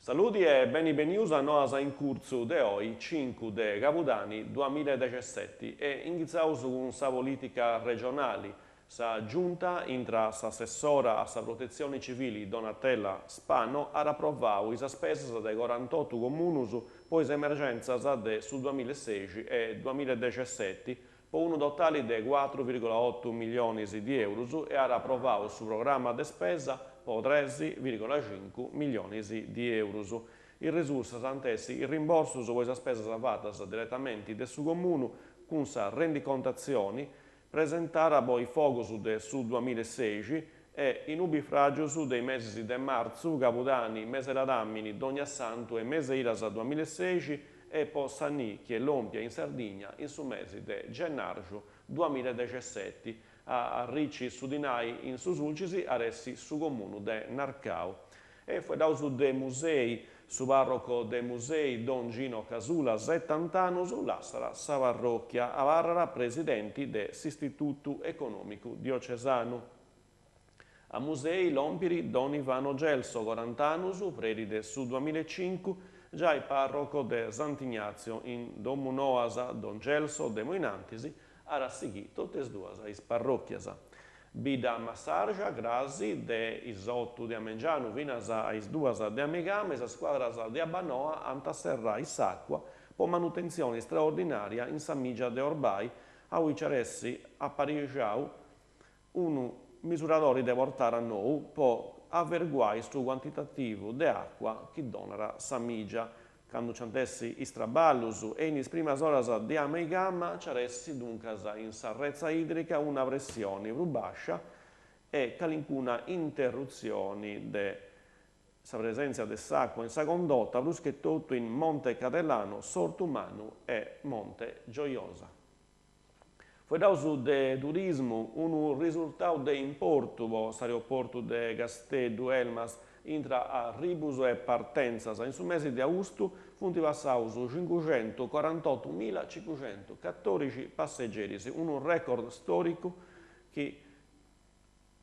Saludi e beni benius a Noas in Curtzu de oi, cincu de Cabudani duamilla e dexesseti e inghitzaus cun sa politica regionali. Sa Giunta, intra s'assessora a sa Protetzioni Civili Donatella Spano, at aprovau is spesas de corantotu comunus po is emergèntzias de su duamillaesexi e duamillaedexesseti po unu totali de cuatru virgola otu millionis di eurus e at aprovau su programma de spesa po tres virgola cincu millionis di eurus. Is risursas ant essi is rimborsus po is spesas fatas diretamenti de su comunu cun sa rendicontatzioni presentada po is fogus de su duamillaesexi e is nubifràgius de is mesis de martzu, cabudani, mese ladàmini, dogniassantu e mese idas duamillaesexi e po sa nì chi est lòmpia in Sardigna in su mesi de gennàrgiu duamillaedexesseti. A arrici su dinai in su Sulcis at essi su comunu de Narcau. E fueddaus de Musei, su parroco de Musei, Don Gino Casula, setant'annus, lassat sa parròchia, abarrat presidenti de s'Istitutu Econòmicu Diocesanu. A Musei lòmpit Don Ivano Gelso, corant'annus, predi de su duamillaecincu, giai parroco de Sant'Ignazio in Domunoas, Don Gelso de moi in antis at a sighì totu is duas is parròchias. Bidda Massarja, crasi de is otu de a mengianu finas a is duas de a meigama is scuadras de Abbanoa ant a serrai s'àcua po manutentzioni straordinària in sa mìgia de Orbai aundi nc'at essi aparixau unu misuradori de portada nou po averguai su cuantitativu de àcua chi donat sa mìgia. Candu nc'ant essi is traballus e in is primas oras de a meigama nc'at essi duncas in sa retza idrica una pressioni prus bàscia e calincuna interrutzioni de sa presèntzia de s'àcua in sa condota, prus che totu in Monte Cadelano, S'Ortu Mannu e Monte Gioiosa. Fueddaus de turismu, unu risurtau de importu po s'aeroportu de Casteddu Elmas intra arribus e partentzas. In su mesi de austu funt passaus cincuxentucorantotumillacincuxentucatorixi passegeris, unu record storicu chi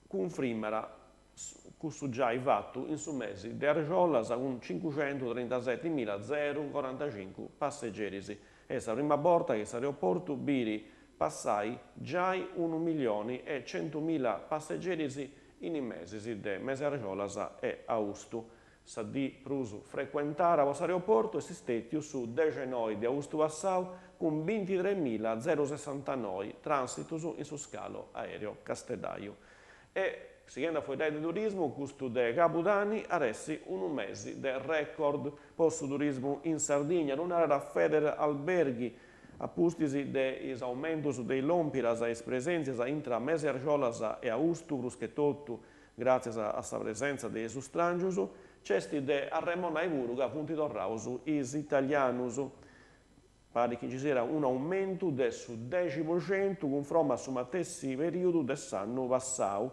cunfrimat cussu giai fatu in su mesi de argiolas cun cincuxentutrintasetimilazerucorantacincu passegeris. Est sa prima borta chi s'aeroportu biri passai giai unu milioni e centumila passegeris in is mesis de mese argiolas e austu. Sa dì prus frecuentada po s'aeroportu est stètiu su dexenoi de austu passau cun bintitremilazeru-sessantanoi trànsitus in su scalo aereo casteddaju. E, sighendi a fueddai de turismu, custu de Cabudani at essi unu mesi de record po su turismu in Sardigna, ddu narat Federalberghi, a pustis de is aumentus de is lòmpidas e is presèntzias intra mese argiolas e austu, prus che totu Gràtzias a sa presèntzia de is stràngius, nc'est de arremonai puru ca funt torraus is italianus. Parit chi nci siat un'aumentu de su dexi po centu cunfroma a su matessi perìodu de s'annu passau,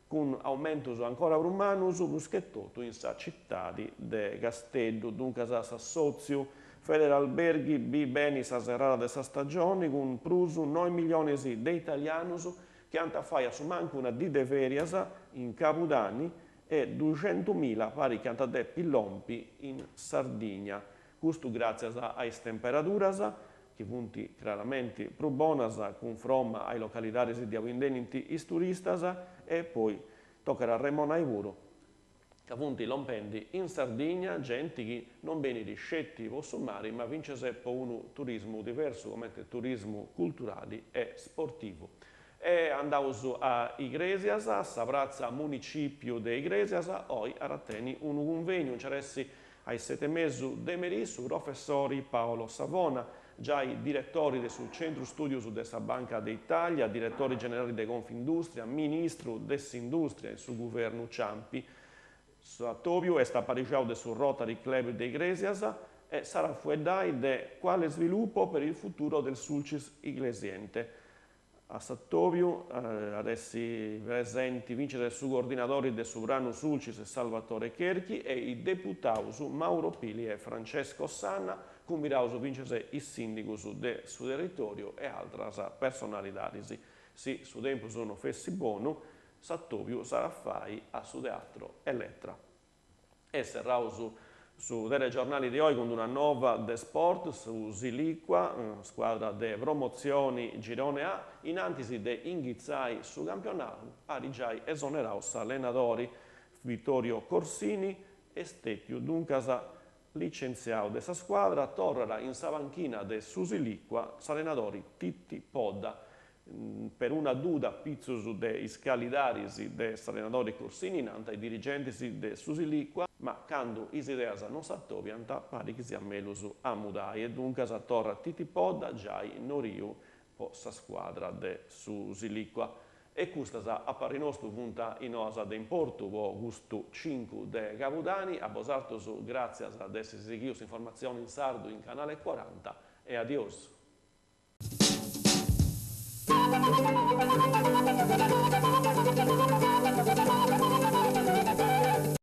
cun aumentus ancora prus mannus prus che totu in sa citadi de Casteddu. Duncas s'assòtziu Federalberghi bit beni sa serrada de sa stagioni cun prus noi milionis de italianus chi ant a fai a su mancu una dì de fèrias in Cabudani e duxentumila parit chi ant a depi lompi in Sardigna. Custu gràtzias a is temperaduras, chi funt craramenti prus bonas cunfroma a is localidadis de aundi benint is turistas e poi tocat a arremonai puru ca funt lompendi in Sardigna genti chi non benit sceti po su mari ma fintzas po unu turismu diversu comente turismu culturali e sportivu. E andaus a Igrèsias, sa pratza Municìpiu de Igrèsias oi at a teni unu cunvegnu, nc'at essi a is seti e mesu de merì su professori Paolo Savona, giai diretori de su Centru Stùdius de sa Banca de Itàlia, diretori generali de Confindustria, ministru de s'Indùstria in su guvernu Ciampi. S'atòbiu est aparixau de su Rotary Club de Igrèsias e s'at a fueddai de Quale sviluppo per il futuro del Sulcis Iglesiente. A s'atòbiu at essi presenti fintzas su coordinadori de su Pranu Sulcis Salvatore Cherchi e is deputaus Mauro Pili e Francesco Sanna, cumbidaus fintzas is sìndigus de su territòriu e altras personalidadis. Si su tempus no fessit bonu, s'atòbiu s'at a fai a su Teatro Elettra. E serraus. Su telegiornali de oi cun una nova de sport, su Silicua, scuadra de Promotzioni Girone A, in antis de inghitzai su campionau, at giai esonerau s'allenadori Vittorio Corsini, est stètiu duncas licentziau de sa scuadra, torrat in sa panchina de su Silicua s'allenadori Titti Podda. Peruna duda a pitzus de is calidadis de s'allenadori Corsini, nant is dirigentis de su Silicua, ma candu is ideas non s'atobiant parit chi siat mellus a mudai e duncas torrat Titti Podda giai noriu po sa scuadra de su Silicua. E custas, a parri nostu, funt is noas de importu po custu cincu de Cabudani. A bosatrus gràtzias de essi sighiu s'informatzioni in sardu in Canale Cuaranta e adiosu.